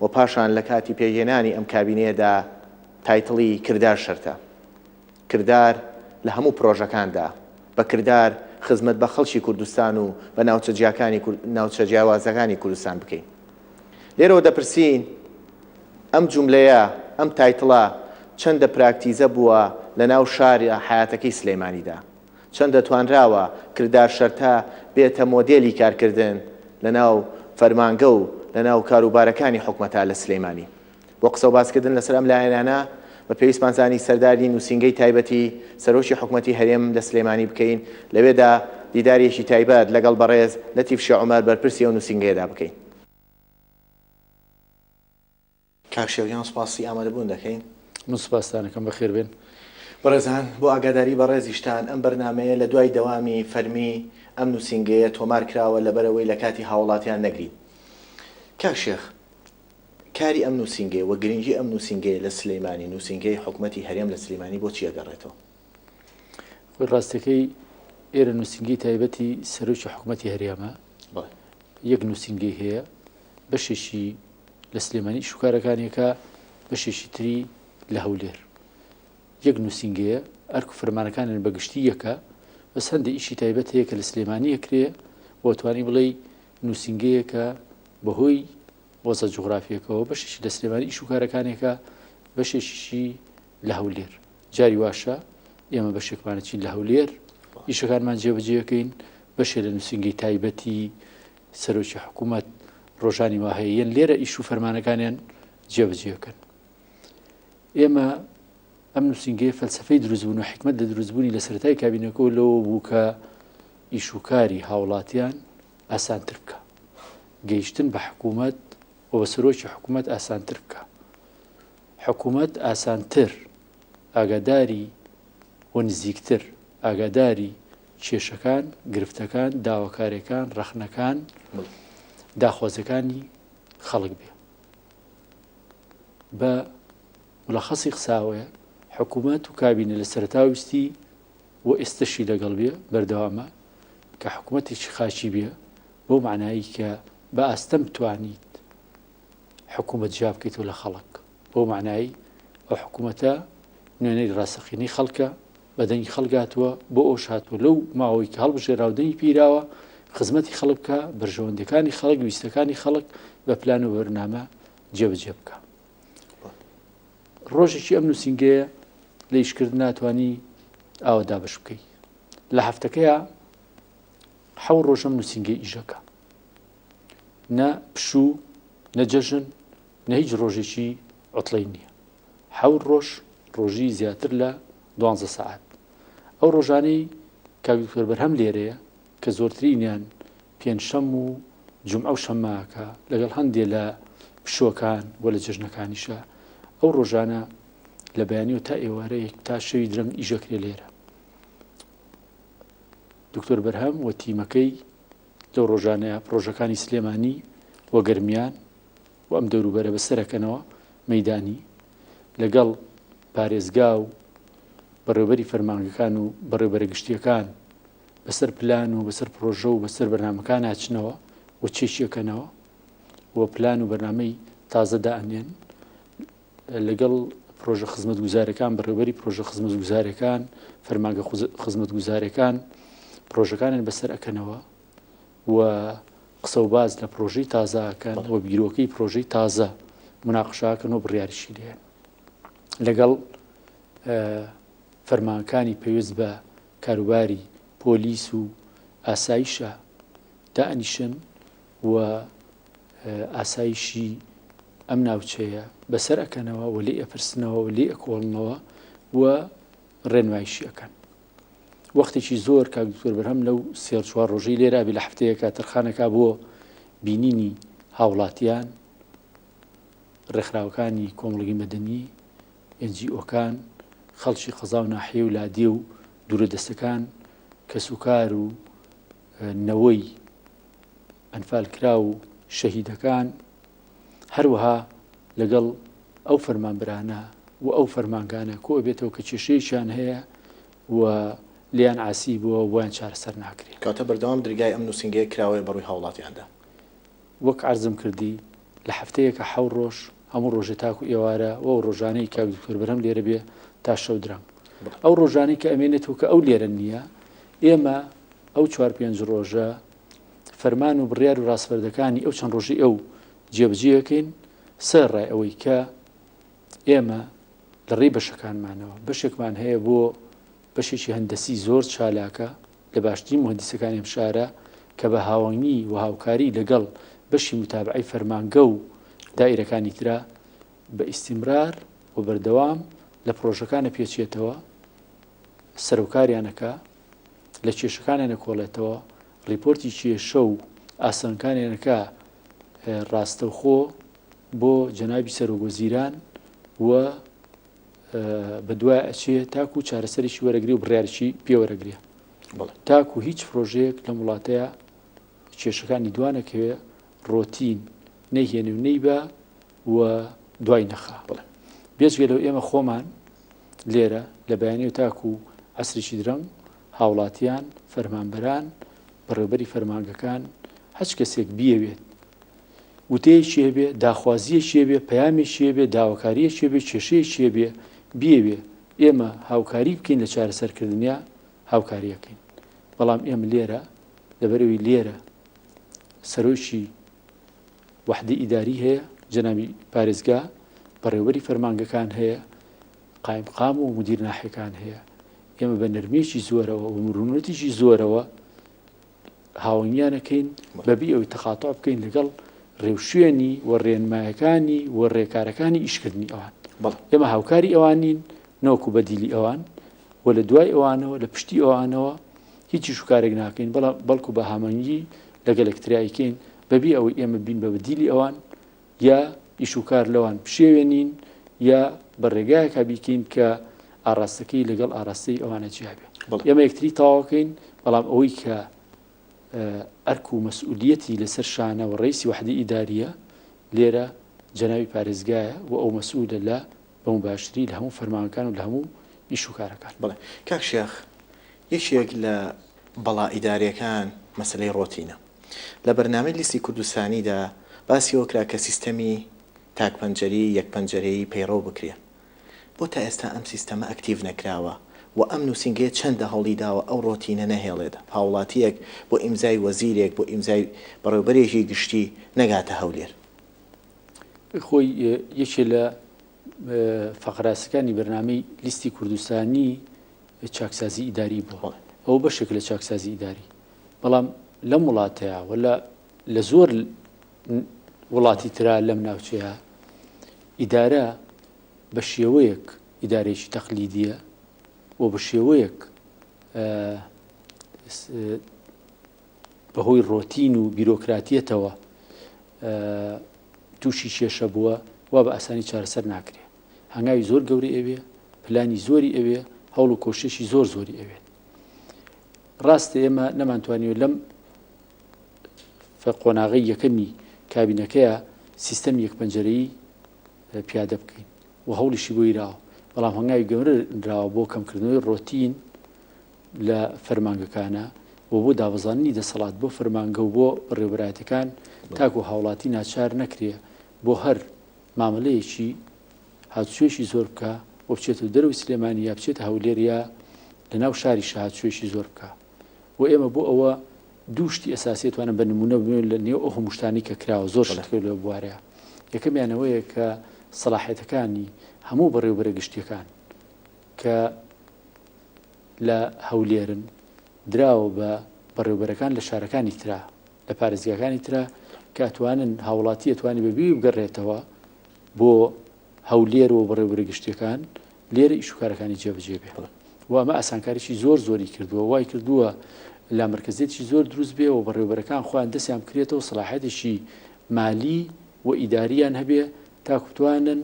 و پاشان لە کاتی پێکهێنانی ئەم کابینەیەدا title ی کردار شەرتە. کردار لە هەموو پرۆژەکاندا، بە کردار خزمەت بە خەڵکی کوردستان و بە ناوچە جیاکانی ناوچە جیاوازەکانی کوردستان بکەین. لێرەوە دەپرسین ئەم جوملەیە، ئەم title ە چەندە پراکتیزە بووە لە ناو شارە حەیاتەکەی سلێمانیدا؟ چەندە توانراوە کردار شەرتە بێتە مۆدێلی کارکردن لە ناو فەرمانگە و لە ناو کاروبارەکانی حکومەتا لە سلێمانی؟ بۆ قسە و باسکردن لەسەر ئەم لایەنانە بە پێویستمان زانی سەردانی نووسینگەی تایبەتی سەرۆکی حکومەتی هەرێم لە سلێمانی بکەین، لەوێدا دیدارێکی تایبەت لەگەڵ بەڕێز لەتیف شێخ عومەر بەرپرسی ئەو نووسینگەیەدا بکەین. کاک شێخ گیان سوپاسی ئامادەبوون دەکەین. من سوپاستان ئەکەم بەخێر بێن. بەڕێزان بۆ ئاگاداری بەڕێزیشتان ئەم بەرنامەیە لە دوای دەوامی فەرمی ئەم نووسینگەیە تۆمار کراوە لەبەرئەوەی لە کاتی هاوڵاتیان نەگرین. کاک شێخ کاری ئەم نووسینگەیە و گرنگی ئەم نووسینگەیە لە سلیمانی، نووسینگەی حکومەتی هەرێم لە سلیمانی بۆ چی ئەگەڕێتەوە؟ خۆی ڕاستەکەی ئێرە نووسینگەی تایبەتی سەرۆکی حکومەتی هەرێمە، یەک نووسینگەی هەیە، بەشێکی لە سلێمانی ئیش و کارەکانیەکە، بەشێکی تری لە هەولێر. یەک نووسینگەیە، ئەرک و فەرمانەکانیان بە گشتی یەکە، بەس هەندێک ئیشی تایبەت هەیە کە لە سلێمانی ئەکرێ و توانی بڵێی نووسینگەیەکە بەهۆی وەزع جوغرافیەکەوە بەشێکی لە سلێمانی ئیش و کارەکانێکە، بەشێکیشی لە هەولێر. جاری واشە ئێمە بەشێکمانە چین لە هەولێر ئیشەکانمان جێبەجێەکەین، بەشێ لە نووسینگەی تایبەتی سەرۆکی حکوومەت ڕۆژانی وا هەیە یەن لێرە ئیش و فەرمانەکانیان جێبەجێەکەن. ئێمە ئەم نووسینگەیە فەلسفەی دروستبوون و حکمت لە دروستبوونی لە سەرەتای کابینەکەەوە لەوە بوو کە ئیش و کاری هاوڵاتیان ئاسانتر بکە، گەیشتن بە حکوومەت و بە سەرۆکی حکوومەت ئاسانتر بکە، حکوومەت ئاسانتر ئاگاداری و نزیکتر ئاگاداری کێشەکان، گرفتەکان، داواکاریەکان، ڕەخنەکان، داخوازیەکانی خەڵک بێ. بە ملەخەسی قساوەیە حکوومەت و کابینە لە سەرەتا ویستی و ئێستەشی لەگەڵ بێ بەردەوامە کە حکوومەتێکی خاکی بێ بەو مەعنایی کە بە ئاستەم بتوانیت حکوومەت جیا بکەیتەوە لە خەڵک بەو مەعنایی ئەو حکوومەتە نوێنەری ڕاستەقینەی خەڵکە بە دەنگی خەڵک هاتووە بۆ ئەوش هاتووە لەو ماوەی کە هەڵبژێرا و دەنگی پیراوە خزمەتی خەڵک بکە بەرژەوەندەکانی خەڵک ویستەکانی خەڵک بە پلان و بەرنامە جێبەجێ بکە ڕۆژێکی ئەم نووسینگەیە لە ئیشکردن ناتوانی ئاوە دابش بکەی لە هەفتەکەیە حەو ڕۆژەم نووسینگەی ئیشەکە نە پشوو نە جەژن نە هیچ ڕۆژێکی عوتڵەی نییە. حەوت ڕۆژ ڕۆژی زیاتر لە دوانزە سەعات. ئەو ڕۆژانەی کاک دکتۆر بەرهەم لێرەیە کە زۆرترینیان پێنجشەم و جومعە و شەممەکە لەگەڵ هەندێ لە پشووەکان و لە جەژنەکانیشە ئەو ڕۆژانە لە بەیانیەوە تا ئێوارەیەک تا شەوی درەنگ ئیشەکرێ لێرە. دکتۆر بەرهەم و تیمەکەی لەو ڕۆژانەیە پڕۆژەکانی سلێمانی و گەرمیان و ئەم دەوروبەرە بەسەرەکەنەوە مەیدانی لەگەڵ پارێزگا و بەڕێوبەری فەرمانگەکان و بەڕێوبەرە گشتیەکان بەسەر پلان و بەسەر پرۆژە و بەسەر بەرنامەکان ئاچنەوە و چێکیەکەنەوە و پلان و بەرنامەی تازە دائەنێن لەگەڵ پرۆژە خزمەتگوزارەکان، بەڕێوبەری پرۆژە خزمەتگوزارەکان، فەرمانگە خزمەتگوزارەکان پرۆژەکانیان بەسەر ئەکەنەوە و قسە و باس لە پرۆژەی تازە ئەکەن و بیرۆکەی پرۆژەی تازە مناقشاکەن و بڕیاریشی لێن لەگەڵ فەرمانکانی پێویست بە کاروباری پۆلیس و ئاسایشە دائەنیشن و ئاسایشی ئەم ناوچەیە بەسەر ئەکەنەوە و لێی ئەپرسنەوە و لێی ئەکۆڵنەوە و ڕێنمایشی ئەکەن. وەختێکی زۆر کاک دکتۆر بەرهەم لەو سێ چوار ڕۆژەی لێرا بێ لە هەفتەیەکە تەرخانەکا بۆ بینینی هاوڵاتیان، ڕێکخراوەکانی کۆمەڵگەی مەدەنی، NGO کان، خەڵکی قەزا و ناحیە و لادێ و دوورەدەستەکان، کەسوکار و نەوەی ئەنفالکراو و شەهیدەکان، هەروەها لەگەڵ ئەو فەرمانبرانە و ئەو فەرمانگانە کۆئەبێتەوە کە کێشەیەکیان هەیە و لێیان عاسی بووە و بۆیان چارەسەر ناکرێ. کەواتە بەردەوام درگای ئەم نووسینگەیە کراوەیە بەڕووی هاوڵاتیاندا. وەک عەرزم کردی. لە هەفتەیەکە حەو ڕۆژ هەموو ڕۆژێ تاکو ئێوارە و ئەو ڕۆژانەی کاک دکتۆر بەرهەم لێرە بێ تا شەو درەنگ. ئەو ڕۆژانەی کە ئەمێنێتەوە کە ئەو لێرە نییە ئێمە ئەو چوار پێنج ڕۆژە فەرمان و بڕیار و ڕاسپەردەکانی ئەو چەند ڕۆژەی ئەو جێبەجێ ئەکەین سەرەڕای ئەوەی کە ئێمە لە ڕێی بەشەکانمانەوە بەشێکمان هەیە بۆ بەشێکی هەندەسی زۆر چالاکە لە باشترین موهەندیسەکانی ئەم شارە کە بە هاوەنگی و هاوکاری لەگەڵ بەشی موتابعەی فەرمانگە و دائیرەکانی ترا بە ئیستیمرار و بەردەوام لە پڕۆژەکانە پێچێتەوە سەرۆکاریان ئەکا لە کێشەکانیان ئەکۆڵێتەوە ڕیپۆرتی کێشە و ئاستەنگەکانیان ئەکا ڕاستەوخۆ بۆ جەنابی سەرۆک وەزیران و بەدوای ئەچێ تاکو چارەسەرێکی وەرەگری و بڕیارێکی پێ وەرەگرێ تاکو هیچ پرۆژەیەک لەم وڵاتەیە کێشەکانی دوانەکەوێ ڕۆتین نەیهێنێ و نەیبا و دوای نەخا بێجگە لەو ئێمە خۆمان لێرە لە بەیانی و تاکو عەسرێکی درەنگ هاوڵاتیان، فەرمانبەران، بەڕێوبەری فەرمانگەکان، هەچ کەسێک بیەوێت وتەیەکی هەبێ، داخوازییەکی هەبێ، پەیامێکی هەبێ، داواکارییەکی هەبێ، کێشەیەکی هەبێ، بیەوێ ئێمە هاوکاری بکەین لە چارەسەرکردنیا، هاوکاری ئەکەین. بەڵام ئێمە لێرە لەبەرئەوەی لێرە سەرۆکی وەحدەی ئیداری هەیە، جەنابی پارێزگا، بەڕێوبەری فەرمانگەکان هەیە، قایمقام و مدیر ناحیەکان هەیە، ئێمە بە نەرمییەکی زۆرەوە و مرونەتێکی زۆرەوە هاوەنگیان ئەکەین بەبی ئەوەی تەقاتوع بکەین لەگەڵ ڕێوشوێنی و ڕێنمایەکانی و ڕێکارەکانی ئیشکردنی ئەوان. ئێمە هاوکاری ئەوان نین نەوەکو بەدیلی ئەوان و لە دوای ئەوانەوە لە پشتی ئەوانەوە هیچ ئیش و کارێک ناکەین بەڵام بەڵکو بە هامەنگی لەگەڵ یەکترایکەین بەبی ئەوەی ئێمە بین بە بەدیلی ئەوان یا ئیش و کار لەوان بشێوێنین یا بە ڕێگایەکا بیکەین کە ئاڕاستەکەی لەگەڵ ئاراستەی ئەوانە جیا بێ. ئێمە یەکتری تەواوکەین، بەڵام ئەوەی کە ئەرک و مەسئولیەتی لەسەر شانە و ڕئیسی وەحدەی ئیداریە لێرە جەنابی پارێزگایە و ئەو مەسئولە لە بە موباشری لە هەموو فەرمانگەکان و لە هەموو ئیش و کارەکان. بەڵێ کاک شێخ، یەکێک لە بەڵا ئیداریەکان مەسەلەی ڕۆتینە. لە بەرنامەی لیستی کوردستانیدا باسی ئەوە کرا کە سیستەمی تاک پەنجەری، یەک پەنجەرەیی پەیڕەو بکرێ. بۆ تا ئێستا ئەم سیستەمە ئەکتیڤ نەکراوە و ئەم نووسینگەیە چەندە هەوڵی داوە ئەو ڕۆتینە نەهێڵێت هاوڵاتییەک بۆ ئیمزای وەزیرێک، بۆ ئیمزای بەڕێوبەرێکی گشتی نەگاتە هەولێر؟ خۆی یەکێ لە فەقراسەکانی بەرنامەی لیستی کوردستانی چاکسازی ئیداری بووە. ئەوە بەشێک لە چاکسازی ئیداری. بەڵام لەم وڵاتەیا و لە زۆر وڵاتی ترا لەم ناوچەیە ئیدارە بە شێوەیەک ئیدارەیەکی تەقلیدیە و بە شێوەیەک بەهۆی ڕۆتین و بیرۆکراتیەتەوە تووشی کێشە بووە وا بە ئاسانی چارەسەر ناکرێ هەنگاوی زۆر گەورەی ئەوێ پلانی زۆری ئەوێ هەوڵ و کۆششی زۆر زۆری ئەوێت ڕاستە ئێمە نەمانتوانیوە لەم قۆناغەی یەکەمی کابینەکەیە سیستەمی یەک پەنجەرەیی پیادە بکەین و هەوڵیشی بۆ یراوە بەڵام هەنگاوی گەورە نراوە بۆ کەمکردنەوەی ڕۆتین لە فەرمانگەکانە و بۆ دابەزاندنی دەسەڵات بۆ فەرمانگە و بۆ بەڕێوەبەرایەتەکان تاکو هاوڵاتی ناچار نەکرێ بۆ هەر مامەلەیەکی هاتوچۆیەکی زۆر بکا و بچێتە دەرەوەی سلێمانی یا بچێتە هەولێر یا لە ناو شاریشا هاتوچۆیەکی زۆر بکا و ئێمە بۆ ئەوە دوو شتی ئەساسی ئەتوانم بە نمونە بمێن لە نێو ئەو هەموو شتانەی کە کراوە زۆر شت کرد لەو بوارەیە یەکەمیان ئەوەیە کە سەڵاحیەتەکانی هەموو بەڕێوبەرە گشتیەکان کە لە هەولێرن دراوە بە بەڕێوبەرەکان لە شارەکانی ترا لە پارێزگاکانی ترا کە ئەتوانن هاوڵاتی ئەتوانی بە بیوی بگەڕێتەوە بۆ هەولێر و بەڕێوبەرە گشتیەکان لێرە ئیش و کارەکانی جێبەجێ بێ و ئەمە ئاسانکاریی زۆر زۆری کردووە وای کردووە لامەرکەزیەتێکی زۆر دروست بێ و بەڕێوبەرەکان خۆیان دەستیان بکرێتەوە سەڵاحیەتێکی مالی و ئیداریان هەبێ تاکو بتوانن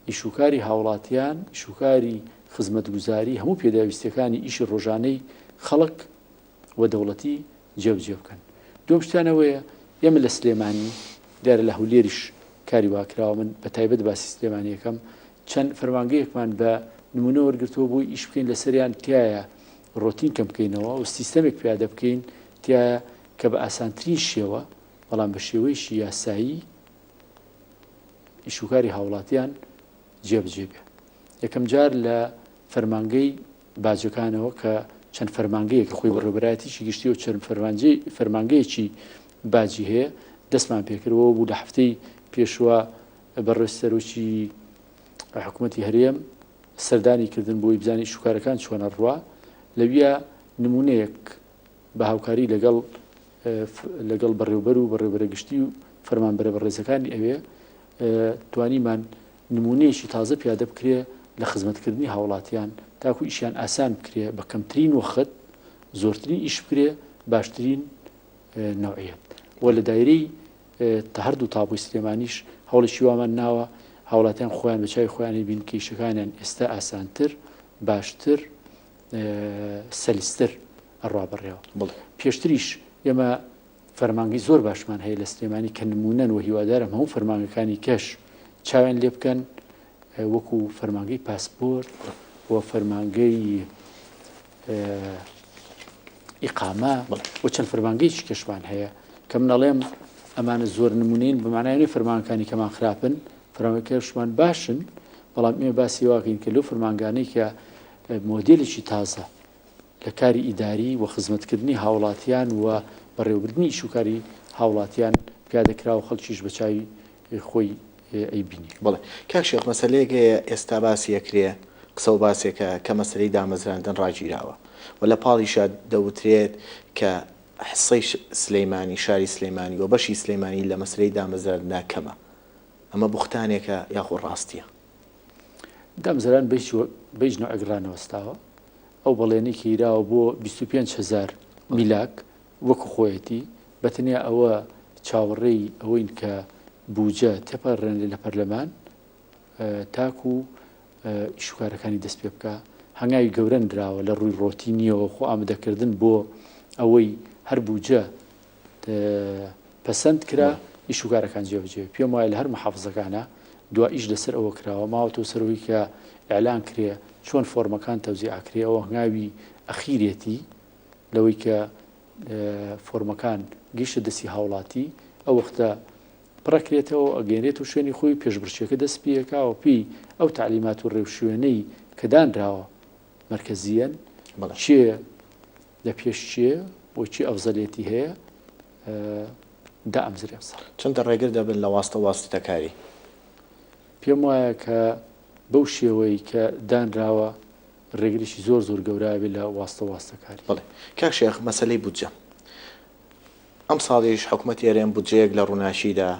ئیشوکاری هاوڵاتیان ئیشوکاری خزمەتگوزاری هەموو پێداویستیەکانی ئیشی ڕۆژانەی خەڵک و دەوڵەتی جێبجێ بکەن. دووەم شتیان ئەوەیە ئێمە لە سلێمانی، دیارە لە هەولێریش کاری وا کراوە، من بە تایبەت باسی سلێمانی ئەکەم، چەند فەرمانگەیەکمان بە نموونە وەرگرتووە بۆی ئیش بکەین لەسەریان تیایە ڕۆتین کەم بکەینەوە و سیستەمێک پیادە بکەین تیایە کە بە ئاسانترین شێوە بەڵام بە شێوەیەکی یاسایی. ئیشوکاری هاوڵاتیان جێبجێ بێ. یەکەم جار لە فەرمانگەی باجەکانەوە کە چەند فەرمانگەیەکە خۆی بەڕێوەبەرایەتیی گشتی و چەند فەرمانگەیەکی باجی هەیە دەستمان پێکردەوە بوو لە هەفتەی پێشوە بەڕێز سەرۆکی حکوومەتی هەرێم سەردانی کردن بۆی بزانانی شوکارەکان چۆنە ڕوا لەویە نمونەیەک بە هاوکاری لەگەڵ لەگەڵ بەڕێوبەر و بەڕێوبەرە گشتی و فەرمانبەرە بەڕێزەکانی ئەوێ توانیمان نمونەیەکی تازە پیادە بکرێ لە خزمەتکردنی هاوڵاتیان تاکو ئیشیان ئاسان بکرێ بە کەمترین وەخت زۆرترین ئیش بکرێ باشترین نەوعیەت و لە دایرەی هەردوو تابووی سلێمانیش هەوڵێکی وامان ناوە هاوڵاتیان خۆیان بە چاوی خۆیانی بین کە ئیشەکانیان ئێستا ئاسانتر باشتر سەلستر ئەڕوا بەڕێوە پێشتریش ئێمە فەرمانگەی زۆر باشمان هەیە لە سلێمانی کە نمونەن و هیوادارم هەموو فەرمانگەکانی کەش چاویان لێ بکەن وەکو فەرمانگەی پاسپۆرت و فەرمانگەی ئیقامە و چەند فەرمانگەیەکی کەشمان هەیە کە من ئەڵێم ئەمانە زۆر نمونین بەمانایانی فەرمانەکانی کەمان خراپن فەرمانگەکەشمان باشن بەڵام ئێمە باسی واکەین کە لەو فەرمانگانەی کە مۆدێلێکی تازە لە کاری ئیداری و خزمەتکردنی هاوڵاتیان و بەڕێوەبردنی ئیشوکاری هاوڵاتیان پیادە کرا و خەڵکیش بە چاوی خۆی ئەیبینی. بەڵێ کاک شێخ مەسەلەیەک هەیە ئێستا باسی ئەکرێ قسە و باسێکە کە مەسەلەی دامەزراندن ڕاگیراوە و لە پاڵیشا دەوترێت کە حسەی سلیمانی شاری سلیمانی و بەشی سلیمانی لە مەسەلەی دامەزراندنا کەمە ئەمە بوختانێکە یاخۆ ڕاستیە؟ دامەزران بە هیچ بە هیچ نەوعێک ڕانەوەستاوە ئەو بەڵێنەی کە یراوە بۆ 25 هەزار میلاک وەکو خۆیەتی بە تەنیا ئەوە چاوەڕێی ئەوەین کە بوجە تێپەڕێنرێ لە پەرلەمان تاکو ئیشوکارەکانی دەست پێ بکە هەنگاوی گەورە نراوە لە ڕووی ڕۆتینیەوە خۆ ئامادەکردن بۆ ئەوەی هەر بوجە پەسەند کرا ئیشوکارەکان جێبەجێ پێم وایە لە هەر محافزەکانە دوا ئیش لەسەر ئەوە کراوە ماوەتەوە سەرەوەی کە ئیعلان کرێ چۆن فۆرمەکان تەوزیع ئەکرێ ئەوە هەنگاوی ئەخیرێتی لەوەی کە فۆرمەکان گەیشتە دەستی هاوڵاتی ئەو وەختە پڕەکرێتەوە ئەگەێنرێت و شوێنی خۆی پێشبڕکێکە دەست پێکا و پێی ئەو تعلیمات و ڕێوشوێنەی کە دانراوە مەرکەزیەن کێ لە پێش کێ و کێ ئەفزەلێتی هەیە دائەمزرێ ئەمساڵ. چەندە ڕێگر دەبن لە واستە و واسیتەکاری؟ پێم وایە کە بەو شێوەی کە دانراوە ڕێگریی زۆر زۆر گەورە ئەبێ لە واستە و واستەکاری. بەڵێ کاک شێخ مەسەلەی بودجە ئەمساڵیش حکومەتی هەرێم بودجەیەک لە ڕووناکیدا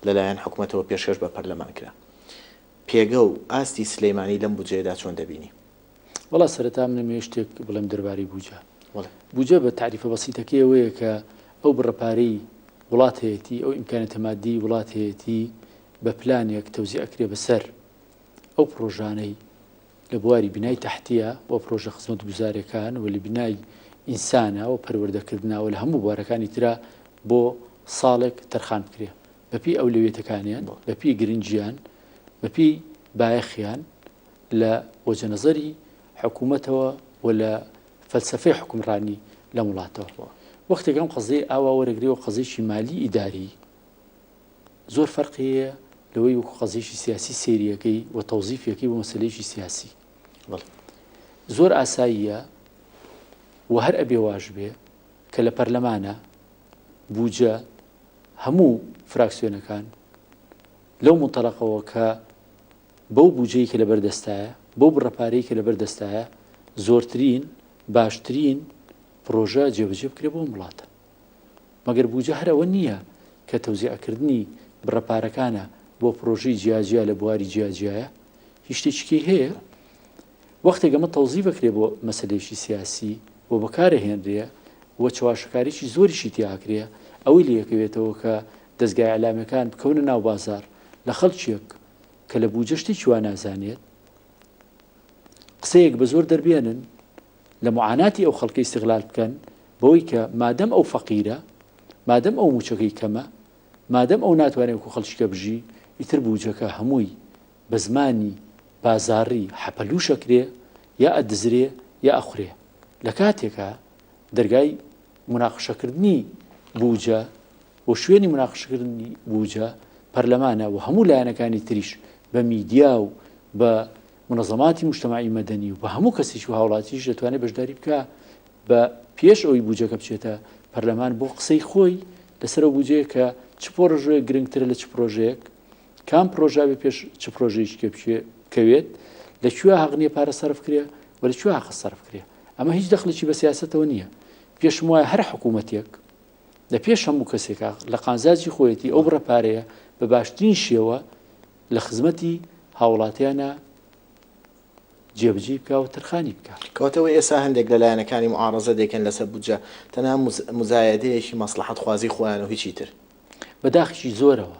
لەلایەن حکومەتەوە پێشکەش بە پەرلەمان کرا پێگە و ئاستی سلەیمانی لەم بودجەیەدا چۆن دەبینی؟ وەڵا سەرەتا من ئەمەوێ شتێک بڵێم دەربارەی بوجە. بوجە بە تاریفە بەسیتەکەی ئەوەیە کە ئەو بڕە پارەی وڵات هەیەتی، ئەو ئیمکانیەتە مادیەی وڵات هەیەتی بە پلانێک تەوزیع ئەکرێ بەسەر ئەو پڕۆژانەی لە بواری بینای تەحتیە و پڕۆژە خزمەتگوزارەکان و لە بینای ئینسانە و پەروەردەکردنە و لە هەموو بوارەکانی ترا بۆ ساڵێک تەرخان بکرێ بەپێی ئەولەویەتەکانیان، بەپێی گرنگیان، بەپێی بایەخیان لە وەجەنەزەری حکوومەتەوە و لە فەلسەفەی حوکمڕانی لەم وڵاتەوە. وەختێک ئەم قەزیەی ئاوا وەرەگرێ و قەزیەکی مالی ئیداری زۆر فەرقی هەیە لەوەی وەکو قەزیەکی سیاسی سەیریەکەی و تەوزیفیەکەی بۆ مەسەلەیەکی سیاسی. زۆر ئاساییە و هەر ئەبێ واش بێ کە لە پەرلەمانە بوجە هەموو فراکسیۆنەکان لەو منتەلەقەوە کە بەو بوجەی کە لەبەر دەستایە، بەو بڕە پارەی کە لەبەر دەستایە زۆرترین، باشترین پڕۆژە جێبەجێ بکرێ بۆ ئەم وڵاتە. مەگەر بوجە هەر ئەوە نییە کە تەوزیعکردنی بڕە پارەکانە بۆ پڕۆژەی جیاجیا لە بواری جیاجیایە؟ هیچ شتێکی کەی هەیە؟ وەختێک ئەمە تەوزیف ئەکرێ بۆ مەسەلەیەکی سیاسی و بەکارئەهێنرێ و چەواشەکاریی زۆریشی تیا ئەکرێ، ئەوەی لێ ئەکەوێتەوە کە دەزگا ئیعلامیەکان بکەونە ناو بازاڕ لە خەڵکێک کە لە بوجە شتێکی وا نازانێت قسەیەک بە زۆر دەربێنن لە معاناتی ئەو خەڵکە ئیستغلال بکەن بەوەی کە مادەم ئەو فەقیرە مادەم ئەو موچەکەی کەمە مادەم ئەو ناتوانێت وەکو خەڵکیکە بژی ئیتر بوجەکە هەمووی بە زمانی بازاڕی حەپەلوش ئەکرێ یا ئەدزرێ یا ئەخورێ لە کاتێکا دەرگای موناقشەکردنی بوجە و شوێنی موناقشەکردنی بوجە. پەرلەمانە و هەموو لایەنەکانی تریش بە میدیا و بە منەزەماتی موجتەمەعی مەدەنی و بە هەموو کەسێکی و هاوڵاتیش دەتوانێت بەشداری بکا بە پێش ئەوی بودجەکە بچێتە پەرلەمان بۆ قسەی خۆی لەسەر ئەو بودجەیە کە چ پۆڕۆژەیەک گرنگترە لە چ پرۆژەیەک کام پرۆژە بێ پێش چ پرۆژەیەکی کە بچێ کەوێت لە کوێ حەق نییە پارە سەرف کرێ و لە کوێ حەقە سەرف کرێ ئەمە هیچ دەخلێکی بە سیاسەتەوە نییە پێشم وایە هەر حکوومەتێک لە پێش هەموو کەسێکا لە قانزاجی خۆیەتی ئەو بڕە پارەیە بە باشترین شێوە لە خزمەتی هاوڵاتیانە جێبجێی بکا و تەرخانی بکا. کەواتە ئەوەی ئێستا هەندێک لە لایەنەکانی موعارەزە دەیکەن لەسەر بودجە تەنها موزایەدەیەکی مەسڵەحەتخوازی خۆیانە و هیچی تر. بە داخێکی زۆرەوە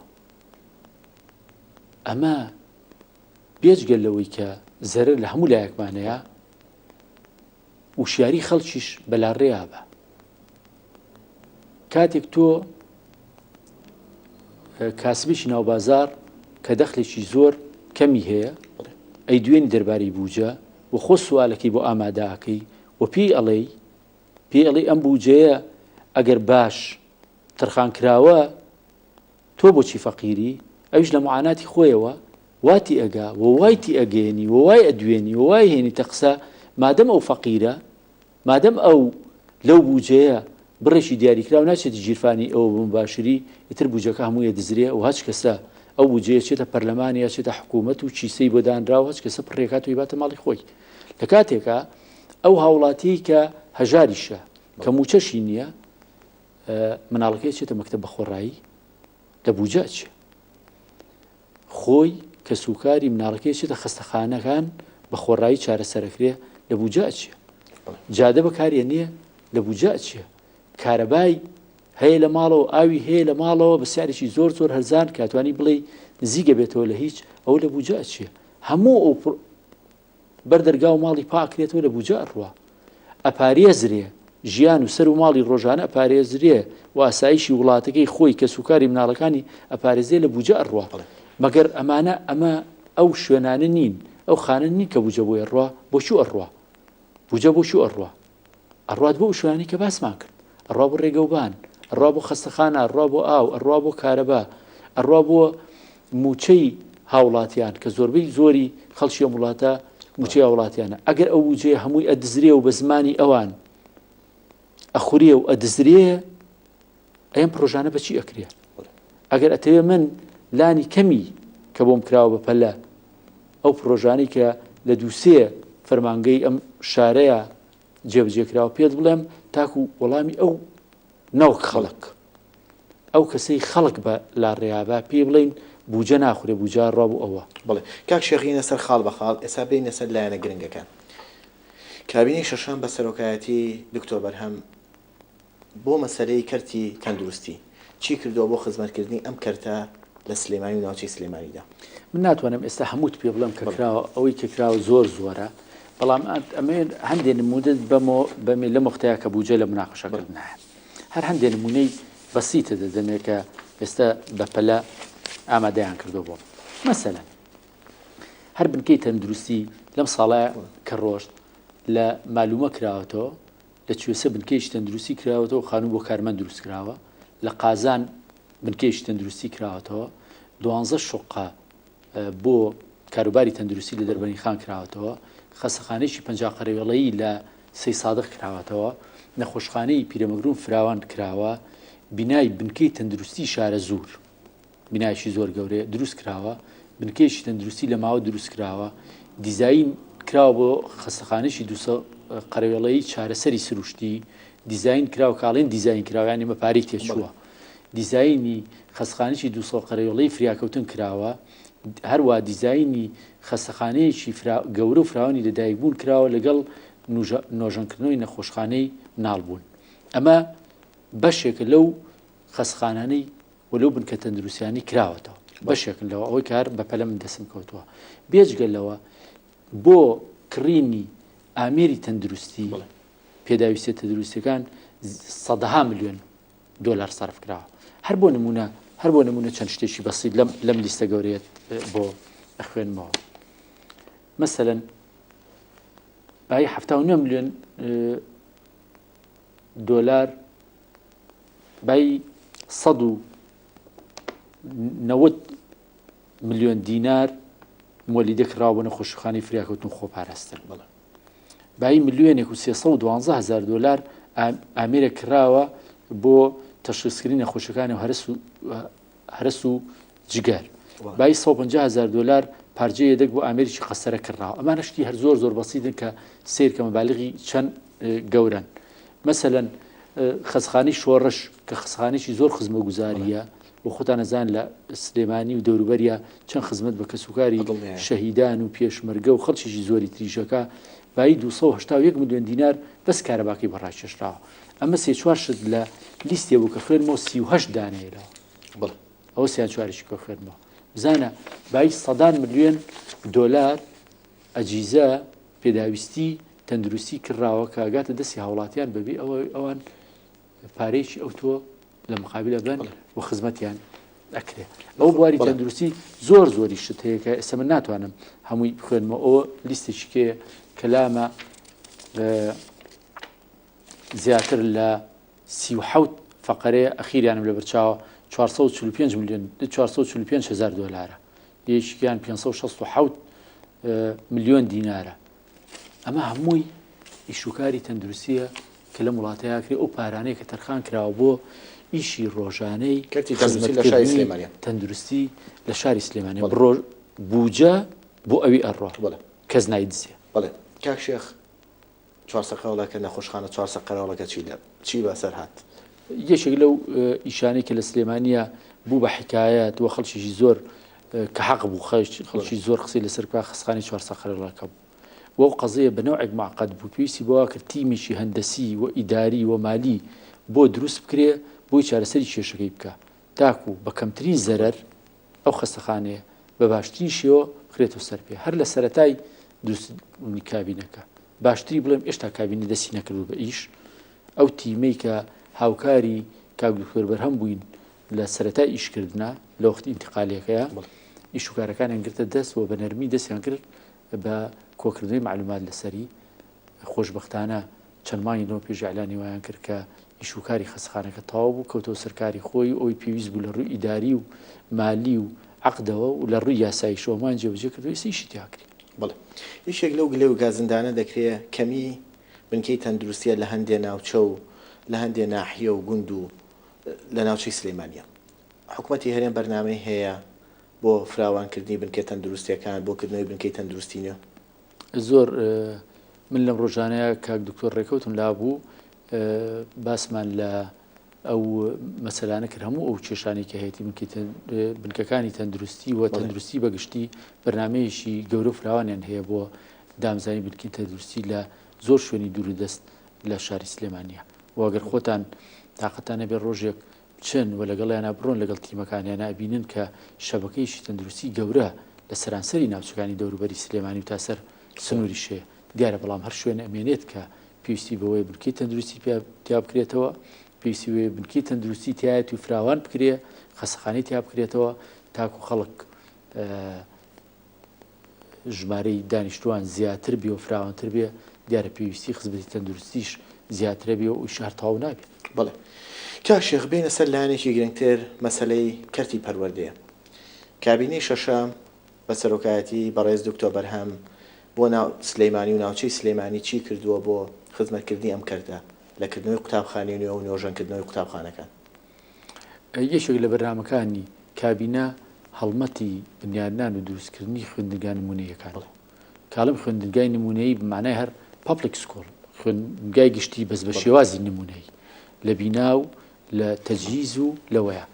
ئەمە بێجگە لەوەی کە زەرەر لە هەموو لایەکمان هەیە، وشیاری خەڵکیش بەلاڕێیا بە. کاتێک تۆ کاسبێکی ناوبازار کە دەخلێکی زۆر کەمی هەیە ئەی دوێنی دەربارەی بوجە و خۆ سوالەکەی بۆ ئامادەکەی و پێی ئەڵێی پێی ئەڵێی ئەم بوجەیە ئەگەر باش ترخان کراوە تۆ بۆچی فەقیری ئەویش لە معاناتی خۆیەوە وا تیئەگا و وای تیئەگەیەنی و وای ئەدوێنی و وای هێنیتە قسە مادەم ئەو فەقیرە مادەم ئەو لەو بوجەیە بڕێکی دیاریکراو ناچێتە گیرفانی ئەوە بە مباشری ئیتر بوجەکە هەمووی ئەدزرێ و هەچ کەسە ئەو بوجەیە چێتە پەرلەمان یا چێتە حکوومەت و کیسەی بۆ دانراوە هەچ کەسە پڕێکات و ئیباتە ماڵی خۆی لە کاتێکا ئەو هاوڵاتیەی کە هەژاریشە کە موچەشی نییە مناڵەکەی چێتە مەکتەب بە خۆڕایی لە بوجە ئەچێ خۆی کەسوکاری مناڵەکەی ئەچێتە خەستەخانەکان بە خۆڕایی چارەسەرەکرێ لە بوجە ئەچێ جادە بەکاریە نییە لە بوجە ئەچێ کارەبای هەیە لە ماڵەوە ئاوی هەیە لە ماڵەوە بە سعرێکی زۆر زۆر هەرزان کاتوانی بڵێ نزیکە بێتەوە لە هیچ ئەو لە بوجە ئەچێ هەموو ئەو بەر دەرگا و ماڵی پاکرێتەوە لە بوجە ئەڕوا ئەپارێزرێ ژیان و سەر و ماڵی ڕۆژانە ئەپارێزرێ و ئاسایشی وڵاتەکەی خۆی کەسوکاری مناڵەکانی ئەپارێزێ لە بوجە ئەڕوا مەگەر ئەمانە ئەمە ئەو شوێنانە نین ئەو خانە نین کە بوجە بۆی ئەڕوا بۆ چوو ئەڕوا بوجە بۆ چوو ئەڕوا ئەڕوات بۆ ئەو شوێنانەی کە باسمان کرد ئەڕوا بۆ ڕێگەوبان ئەڕوا بۆ خەستەخانە ئەڕوا بۆ ئاو ئەڕوا بۆ کارەبا ئەڕوا بۆ موچەی هاوڵاتیان کە زۆربەی زۆری خەڵکی ئەم وڵاتە موچەی هاوڵاتیانە ئەگەر ئەو بوجەیە هەمووی ئەدزرێ و بە زمانی ئەوان ئەخورێ و ئەدزرێ ئەم پرۆژانە بەچی ئەکرێ ئەگەر ئەتەوێ من لانی کەمی کە بۆم کراوە بە پەلە ئەو پرۆژانەی کە لە دووسێ فەرمانگەی ئەم شارەیە جێبجێ کراوە پێت بڵێم تاکو وەڵامی ئەو نەوەک خەڵک ئەو کەسەی خەڵک بە لاڕێیابا پێی بڵین بوجە ناخورێ بوجە ڕوا بۆ ئەوە. بەڵێ کاک شێخ یینە سەر خاڵ بە خاڵ ئێستا بێینە سەر لایەنە گرنگەکان کابینەی شەشەم بە سەرۆکایەتی دکتۆر بەرهەم بۆ مەسەلەی کەرتی تەندروستی چی کردووە بۆ خزمەتکردنی ئەم کەرتە لە سلێمانی و ناوچەی سلێمانیدا؟ من ناتوانم ئێستا هەمووت پێ بڵێم کە کراوە ئەوەی کە کراوە زۆر زۆرە بەڵام ئەمێ هەندێ نموودت بەمۆ بەمێ لە مختەیە کە بوجە لە مناقەشەکردنایە هەر هەندێ نمونەی بەسیتە دەدەمێ کە ئێستا بە پەلە ئامادەیان کردو بۆم مەسەلەن هەر بنکەی تەندروستی لەم ساڵە کە ڕۆشت لە مالومە کراوەتەوە لە کوێسە بنکەیەکی تەندروستی کراوەتەوە و خانوو بۆ کارمەند دروست کراوە، لە قازان بنکەیەکی تەندروستی کراوەتەوە، دوانزە شوقە بۆ کاروباری تەندروستی لە دەربەنیخان کراوەتەوە، خەستەخانەیەکی 50 قەرەوێڵەیی لە سەی سادق کراوەتەوە، نەخۆشخانەی پیرەمەگرون فراوان کراوە، بینای بنکەی تەندروستی شارەزوور. بینایەکی زۆر گەورەیە دروست کراوە، بنکەیەکی تەندروستی لە ماوە دروست کراوە، دیزاین کراوە بۆ خەستەخانەیەکی دووسە قەرەوێڵەیی چارەسەری سروشتی، دیزاین کراوە کاڵێن دیزاین کراوە یانی ئەمە پارەی تێچووە. دیزاینی خەستخانەیەکی دووسە قەرەوێڵەی فریاکەوتن کراوە، هەروە دیزاینی خەستەخانەیەکی گەورە و فراوانی لەدایکبوون کراوە لەگەڵ نۆژەنکردنەوەی نەخۆشخانەی مناڵبوون. ئەمە بەشێکە لەو خەستخانانەی و لەو بنکە تەندروستیانەی کراوەتەوە بەشێکن لەوە ئەوەی کار بە پەلە من دەستم کەوتووە بێجگە لەوە بۆ کڕینی ئامێری تەندروستی پێداویستە تەندروستیەکان سەدەها ملیۆن دۆلار سەرف کراوە هەر بۆ نمونە هەر بۆ نمونە چەند شتێکی بەسیت لەم لەم لیستە گەورەیەت بۆ ئەخوێنمەوە مەسەلەن بایی 79 ملیۆن دۆلار بای 100. 90 ملیۆن دینار مۆلیدە کڕاوە بۆ نەخۆشخانەی فریاکەوتن و خۆپاراستن. بایی ملیۆنێک و 312 هەزار دۆلار ئامێرێک کراوە بۆ تەشخیصکردنی نەخۆشیەکانی و هەرس و هەرس و جگەر. بایی 150 هەزار دۆلار پارچە یەدەک بۆ ئامێرێکی قەسەرە کڕاوە. ئەمانە شتی هەر زۆر زۆر بەسیتن کە سەیر کە مەبالغی چەند گەورەن. مەسەلەن خەستخانەی شۆڕش کە خەستخانەیەکی زۆر خزمەگوزارییە و خۆتان ئەزان لە سلێمانی و دەوروبەریا چەند خزمەت بە کەسوکاری شەهیدان و پێشمەرگە و خەڵکیی زۆری تریشەکە بایی 281 ملیۆن دینار بەس کارەباکەی بۆ ڕاکێشراوە. ئەمە سێ چوار شت لە لیستێ بوو کە خوێنمەوە 38 دانەیە لەوە. بەڵێ. ئەوە سیان چوارێکی کە خوێنمەوە. بزانە بایی سەدان ملیۆن دۆلار ئەجیزە پێداویستی تەندروستی کڕاوە کە ئەگاتە دەستی هاوڵاتیان بەبێ ئەوەی ئەوان پارەیەکی ئەوتۆ لە مقابلە بن و خزمەتیان ئەکرێ ئەو بواری تەندروستی زۆر زۆری شت هەیە کە ئێستا من ناتوانم هەمووی بخوێنمەوە ئەوە لیستێکی کێ کەلامە زیاتر لە 37 فقرەیە ئەخیریانم لە بەرچاوە 445 میلیۆن 445 هزار دلارە یەکیان 567 ملیۆن دینارە ئەمە هەمووی ئیشوکاری تەندروستیە کە لەم وڵاتەیا کرێ ئەو پارانەیە کە تەرخان کراوە بۆ ئیشی ڕۆژانەی کەرتی تەندروستی لە شاری سلێمانیە تەندروستی لە شاری سلێمانی بڕۆ بوجە بۆ ئەوی ئەڕوا بەڵێ کەس نایدزێ. بەڵێ کاک شێخ چوارسەقەرەڵەکە نەخۆشخانە چوارسەقەرەڵەکە چی لە چی بەسەر هات؟ یەکێک لەو ئیشانەی کە لە سلێمانیە بوو بە حکایەت و خەڵکیشی زۆر کە حەق بوو خەڵکی زۆر قسەی لەسەر بکا خەستخانەی چوارسەقەرەڵەکە بوو. و ئەو قەزیە بە نەوعێک معقد بوو پێویستی بەوە کرد تیمێکی هەندەسی و ئیداری و مالی بۆ دروست بکرێ بۆی چارەسەری کێشەکەی بکا تاکو بە کەمترین زەرەر ئەو خەستەخانەیە بە باشترین شێوە بخرێتەوە سەر پێ هەر لە سەرەتای دروستبوونی کابینەکە باشتری بڵێم ئێشتا کابینە دەستی نەکردو بە ئیش ئەو تیمەی کە هاوکاری کاک دکتۆر بەرهەم بووین لە سەرەتای ئیشکردنا لە وەختی ئینتقالەکەیە ئیش و کارەکانیان گرتە دەست و بە نەرمی دەستیان کرد بە کۆکردنەوەی مەعلومات لەسەری، خۆشبەختانە چەند مانگی لەوە پێش ئیعلانی وایان کرد کە ئیش و کاری خەستەخانەکە تەواو بوو، کەوتەوە سەر کاری خۆی و ئەوەی پێویست بوو لە ڕووی ئیداری و مالی و عەقدەوە و لە ڕووی یاساییشەوە هەموویان جێبەجێ کردو ئێستا ئیشی تیا کرێ. بەڵێ. یەکێک لەو گلەی و گازندانە دەکرێ کەمی بنکەی تەندروستیە لە هەندێ ناوچە و لە هەندێ ناحیە و گوند و لە ناوچەی سلێمانیە. حکومەتی هەرێم بەرنامەی هەیە بۆ فراوانکردنی بنکە تەندروستیەکان، بۆ کردنەوەی بنکەی تەندروستی نوێ؟ زۆر من لەم ڕۆژانەیە کاک دکتۆر ڕێکەوتم لابوو باسمان لە ئەو مەسەلانە کرد هەموو ئەو کێشانەی کە هەیەی بنکەکانی تەندروستی و تەندروستی بەگشتی بەرنمەیەکی گەورە فراوانیان هەیە بۆ دامزانی بنکی تەندروستی لە زۆر شوێنی دوور دەست لە شاری سلێمانە وەگەر خۆتان تااقەتان نەبێ ڕۆژێک بچن و لەگەڵیانا بڕۆن لەگەڵ تیمەکانیانا ئەبینن کە شەبەکەیەکی تەندروستی گەورە لە سەرانسەری ناوچەکانی دەوروبەری سلێمانی و تا سەر سنووریش هەیە دیارە بەڵام هەر شوێن ئەمێنێت کە پێویستی بەوەیە بنکەی تەندروستی تیا بکرێتەوە پێویستی بەوەیە بنکەی تەندروستی تایەت و فراوان بکرێ خەسەخانەی تیا بکرێتەوە تاکو خەڵک ژمارەی دانیشتووان زیاتر بێ و فراوانتر بێ، دیارە پێویستی خزمەتی تەندروستیش زیاترە بێ و ئیش هەر تەواو نابێ. بەڵێ کاک شێخ، بێینە سەر لایەنێکی گرنگتر، مەسەلەی کەرتی پەروەردەیە. کابینەی شەشەم بە سەرۆکایەتی بەڕێز دکتۆر بەرهەم بۆ ناو سلیمانی و ناوچەی سلیمانی چی کردووە بۆ خزمەتکردنی ئەم کەرتە لە کردنەوەی قوتابخانەی نوێ و نۆژەنکردنەوەی قوتابخانەکان؟ یەکێک لە بەرنامەکانی کابینە هەڵمەتی بنیادنان و دروستکردنی خوێندنگا نموونەییەکان بوو. کاڵم خوێندنگای نموونەیی بە مانای هەر public school، خوێندنگای گشتی بەس بە شێوازی نموونەیی لە بینا و لە تەجهیز و لەوەیە.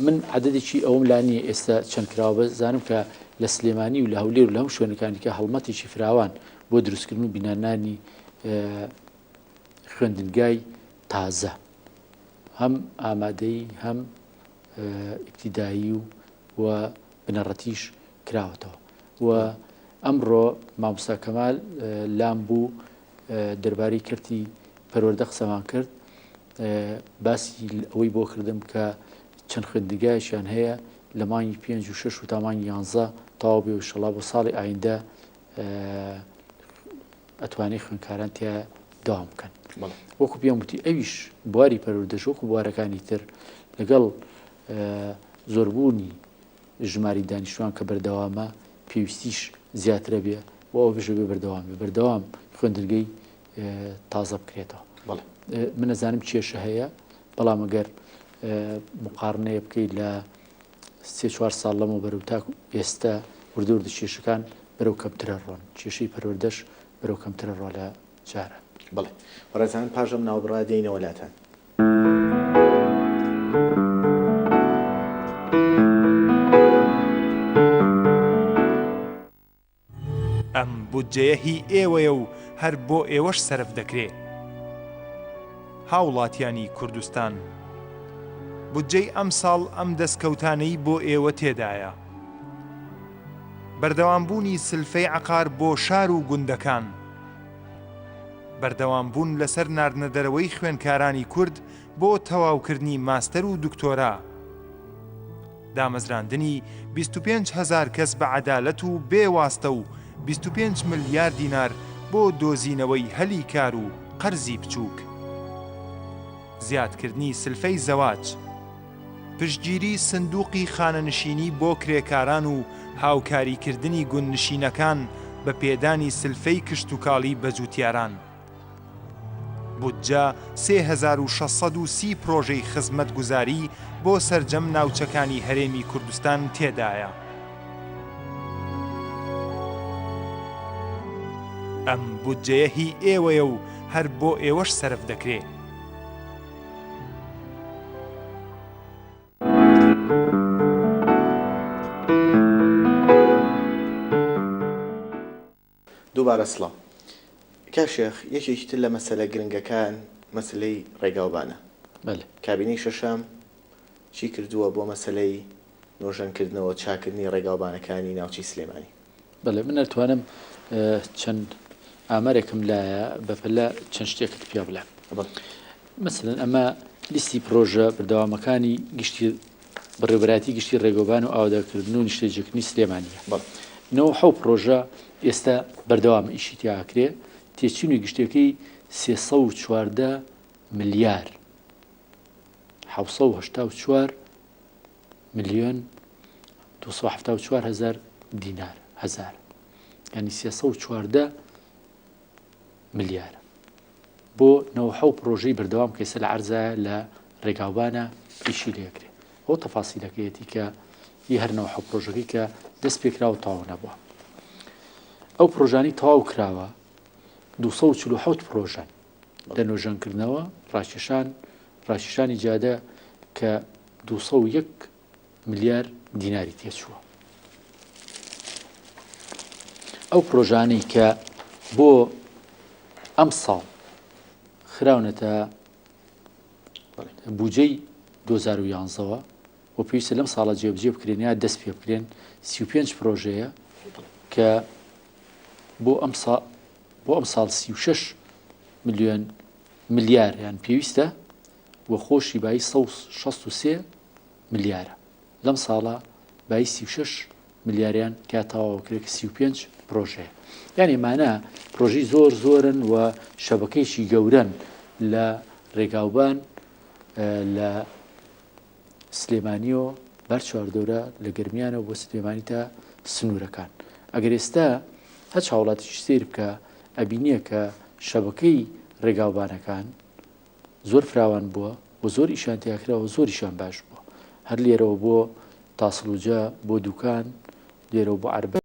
من عەدەدێکی ئەوەم لا نییە ئێستا چەند کراوە بەس زانم کە لە سلێمانی و لە هەولێر و لە هەموو شوێنەکانی کە هەڵمەتێکی فراوان بۆ دروستکردن و بینانانی خوێندنگای تازە هەم ئامادەیی هەم ئیبتیدایی و و بنەڕەتیش کراوەتەوە و ئەمڕۆ مامۆستا کەمال لام بوو دەربارەی کەرتی پەروەردە قسەمان کرد باسی ئەوەی بۆ کردم کە چەند خوێندنگایشیان هەیە لە مانگی پێنج و شەش و تا مانگی یانزە تەواو بێ و شەڵا بۆ ساڵی ئایندە ئەتوانێ خوێندکاران تیا داوام بکەن وەکو پێم وتی ئەویش بواری پەروەردەش وەکو بوارەکانی تر لەگەڵ. زۆربوونی ژماری دانیشتوان کە بەردەوامە پێویستیش زیاترە بێ و ئەو بژە بێ بەردەوام بێ بەردەوام خوێندنگەی تازە بکرێتەوە من ئەزانم کێشە هەیە بەڵام ئەگەر مقارنەیە بکەیت لە سێ چوار ساڵ لەمەوبەر و تاکو ئێستا وردە وردە کێشەکان بەرەو کەمترە ڕۆن، کێشەی پەروەردەش بەرەو کەمترە ڕوا لە جاران. بەڵێ بەڕێزان پاش ئەم ناوبڕە دێینەوە لاتان. ئەم بودجەیە هی ئێوەیە و هەر بۆ ئێوەش سەرف دەکرێ. هاوڵاتیانی کوردستان بودجەی ئەمساڵ ئەم دەستکەوتانەی بۆ ئێوە تێدایە. بەردەوامبوونی سلفەی عەقار بۆ شار و گوندەکان. بەردەوامبوون لەسەر ناردنەدەرەوەی خوێنکارانی کورد بۆ تەواوکردنی ماستەر و دکتۆرا. دامەزراندنی 25 هەزار کەس بە عەدالەت و بێ واستە و 25 ملیار دینار بۆ دۆزینەوەی هەلی کار و قەرزی بچووک. زیادکردنی سلفەی زەواج. پشتگیری سندوقی خانەنشینی بۆ کرێکاران و هاوکاریکردنی گوندنشینەکان بە پێدانی سلفەی کشتوکاڵی بە جوتیاران. بودجە 3630 پرۆژەی خزمەتگوزاری بۆ سەرجەم ناوچەکانی هەرێمی کوردستان تێدایە. ئەم بودجەیە هی ئێوەیە و هەر بۆ ئێوەش سەرف دەکرێ. دووبارە سڵاو. کاک شێخ یەکێکی تر لە مەسەلە گرنگەکان مەسەلەی ڕێگاوبانە. بەلێ. کابینەی شەشەم چی کردووە بۆ مەسەلەی نۆژەنکردنەوە چاکردنی ڕێگاوبانەکانی ناوچەی سلێمانی؟ بەڵێ من ئەتوانم چەند ئامارێکم لایە بەپەلە چەند شتێکت پێ بڵێم. بەڵێ. مەسەلەن ئەمە لیستی پرۆژە بەردەوامەکانی گشتی بەڕێوەبەرایەتی گشتی ڕێگەوبان و ئاوەدانکردن و نیشتەجێکردنی سلێمانییە. نەوە پرۆژە ئێستا بەردەوامە ئیشی تیا ئەکرێ، تێچوونی گشتیەکەی 314 ملیار 784 ملیۆن 274 هەزار دینار هەزار یعنی 314 ملیارە بۆ نەوحە و پرۆژەی بەردەوام کە ئێستا لە عەرزایە لە ڕێگاوبانە ئیشی لێکرێ ئەو تەفاسیلەکەیەتی کە ی هەر نەوحە پرۆژەکەی کە دەست پێکراوە تەواو نەبووە ئەو پرۆژانی تەواو کراوە 247 پرۆژەن لە نۆژەنکردنەوە ڕاکێشان ڕاکێشانی جادە کە 201 ملیار دیناری تێچووە. ئەو پرۆژانەی کە بۆ ئەمساڵ خراونەتە بودجەی 2011ەوە و پێویستە لەم ساڵە جێبجێ بکرێن یا دەست پێ بکرێن 35 پرۆژەیە کە بۆ ئەم ساڵ بۆ ئەم ساڵ 36 ملیۆن ملیار یان پێویستە و خۆشی بایی 163 ملیارە لەم ساڵە بایی 36 ملیاریان تیا تەواو کرێ کە 35 پرۆژەیە یعنی مانە پرۆژەی زۆر زۆرن و شەبەکەیشی گەورەن لە ڕێگاوبان لە سلێمانیەوە بەر چواردەورە لە گەرمیانەوە بۆ سلێمانی تا سنوورەکان ئەگەر ئێستا هەچ هاوڵاتیش سیر بکە ئەبینیە کە شەبەکەی ڕێگاوبانەکان زۆر فراوان بووە و زۆر ئیشیان تیا کراوە و زۆریشیان باش بووە هەر لێرەوە بۆ تاسڵوجە بۆ دوکان لێرەوە بۆ عەربەت.